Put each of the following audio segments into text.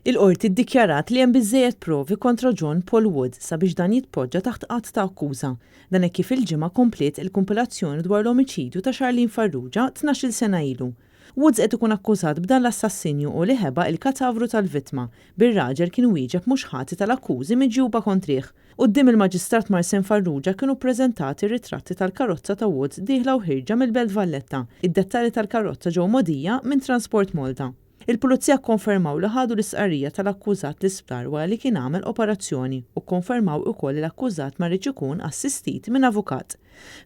Il-Qorti ddikjarat li hemm biżżejjed provi kontra John Paul Woods sabiex dan jitpoġġa taħt att ta' akkuża. Dan hekk kif il-Ġimgħa kompliet il-kumpilazzjoni dwar l-omiċidju ta' Charlene Farrugia 12-il sena ilu. Woods qed ikun akkużat b'dan l-assassinju u li ħeba il-katavru tal-vittma, bir-raġel kien wieġeb mhux ħati tal-akkużi miġjuba kontrih. Quddiem il-Maġistrat Marcin Farrugia kienu ppreżentati ritratti tal-karozza ta' Woods dieħla u ħierġa mill-Belt Valletta. Id-dettalji tal-karozza ġew mogħdija minn Transport Malta. Il-Pulizija kkonfermaw li ħadu l-istqarrija tal-akkużat l-isptar wara li kien għamel operazzjoni u kkonfermaw ukoll li l-akkużat ma riedx ikun assistit minn avukat.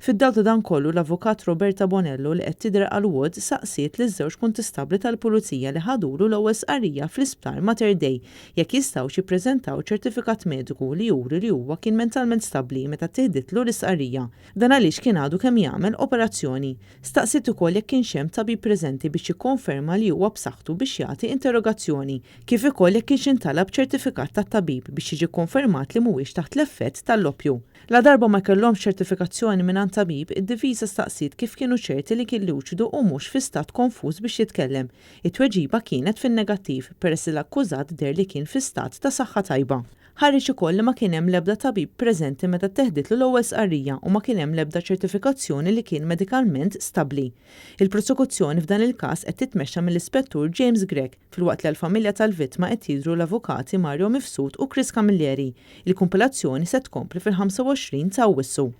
Fid-dawl ta' dan kollu, l-Avukat Roberta Bonello li qed tidher għal Woods saqsiet liż-żewġ kuntistabbli tal-Pulizija li ħadulu l-ewwel stqarrija fl-Isptar Mater Dei jekk jistgħux jippreżentaw ċertifikat mediku li juri li huwa kien mentalment stabbli meta ttieħditlu l-istqarrija. Dan għaliex kien għadu kemm jagħmel operazzjoni. Staqsiet ukoll jekk kienx hemm tabib preżenti biex jikkonferma li huwa b'saħħtu biex jagħti interrogazzjoni, kif ukoll jekk kienx intalab ċertifikat tat-tabib biex jiġi kkonfermat li mhuwiex taħt l-effett tal-loppju. Ladarba ma kellhomx ċertifikazzjoni mingħand tabib, id-difiża staqsiet kif kienu ċerti li kien luċidu u mhux fi stat konfuż biex jitkellem. It-tweġiba kienet fin-negattiv, peress li l-akkużat deher li kien fi stat ta' saħħa tajba. Ħareġ ukoll li ma kien hemm l-ebda tabib preżenti meta tteħditlu l-ewwel stqarrija u ma kien hemm l-ebda ċertifikazzjoni li kien medikalment stabbli. Il-prosekuzzjoni f'dan il-każ qed titmexxa mill-Ispettur James Grech, filwaqt li għall-familja tal-vittma qed jidhru l-Avukati Mario Mifsud u Chris Camilleri. Il-kumpilazzjoni se tkompli fil-25 ta' Awwissu.